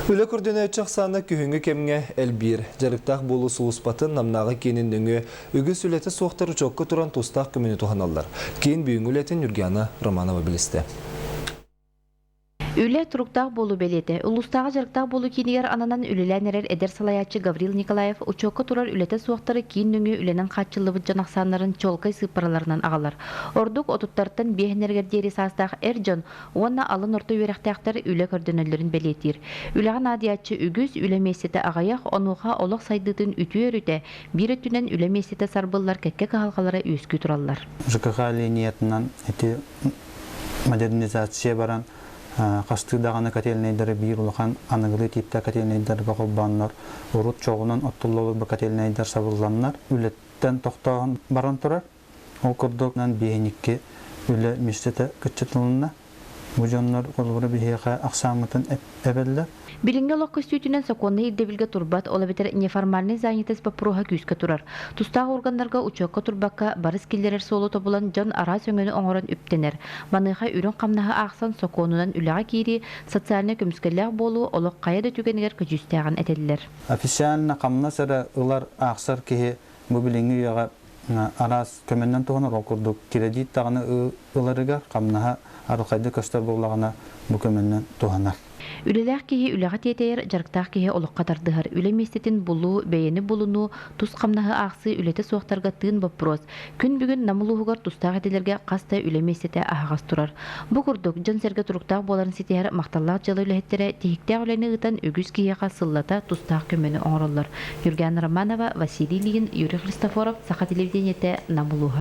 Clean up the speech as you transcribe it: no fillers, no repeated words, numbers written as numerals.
Үлэ көрдөнөөччү ахсаана күһүҥҥү кэмҥэ элбиир. Дьарыктаах буолуу сулууспатын Намнааҕы киинин нөҥүө үгүс үлэтэ суохтар учуокка туран тустаах көмөнү туһаналлар. Киин бүгүҥҥү үлэтин Нюргиана Романова билистэ. Үлэ туруктаах буолуу бэлиэтэ. Улуустааҕы дьарыктаах буолуу киинигэр ананан үлэлээн эрэр эдэр салайааччы Гаврил Николаев учуокка турар үлэтэ суохтары киин нөҥүө үлэнэн хааччыллыбыт дьон ахсааннарын чуолкай сыыппараларынан аҕалар. Ордук отуттартан биэһиннэригэр диэри саастаах эр дьон уонна алын орто үөрэхтээхтэр үлэ көрдөнөллөрүн бэлиэтиир. Үлэҕэ наадыйааччы үгүс, үлэ миэстэтэ аҕыйах, онуоха олох сайдыытын үтүө өрүтэ, биир өттүнэн үлэ миэстэтэ сарбыллар кэккэ кыһалҕалара үөскүү тураллар. ЖКХ линиятынан ити модернизация баран хастыы даҕаны котельнайдары биир улахан аныгылыы тииптээх котельнайдарга холбооннор урут чоҕунан оттуллубут котельнайдар сабылланнар үлэттэн тохтооһун баран турар. Ол курдук биэһиньикки үлэ миэстэтэ кыччатылынна. Бу дьоннор холобура биһиэхэ ахсааммытын эбэллэр. Билиҥҥи олох көстүүтүнэн сокуоннай ирдэбилгэ турбат, ол эбэтэр неформальнай занятость боппуруоһа күүскэ турар. Тустаах органнарга учуокка турбакка, барыс киллэрэр суолу тобулан дьон араас өҥөнү оҥорон үптэнэр. Маныаха үрүҥ хамнаһы аахсан сокуонунан үлэҕэ киирии, социальнай көмүскэллээх буолуу олох хайа да түгэнигэр көдьүүстээҕин этэллэр. Официально хамнас эрэ ылар аахсар киһи бу билиҥҥи үйэҕэ араас көмөннөн туһанар, ол курдук кирэдьиит даҕаны ыларыгар хамнаһа арылхайдык көстөр буоллаҕына бу көмөннөн туһанар. Үлэлээх киһи үлэҕэ тиэтэйэр, дьарыктаах киһи олоххо тардыһар. Үлэ миэстэтин булуу, бэйэни булунуу, тус хамнаһы аахсыы үлэтэ суохтарга тыын боппуруос. Күн бүгүн Нам улууһугар тустаах идэлэргэ хас да үлэ миэстэтэ аһаҕас турар. Бу курдук, дьон-сэргэ туруктаах буоларын ситиһэр махталлаах дьыала үлэһиттэрэ тиһиктээх үлэни ыытан үгүс киһиэхэ сыллата тустаах көмөнү оҥороллор. Юргиана Романова, Василий Ильин, Юрий Христофоров, Саха телевидениетэ, Нам улууһа.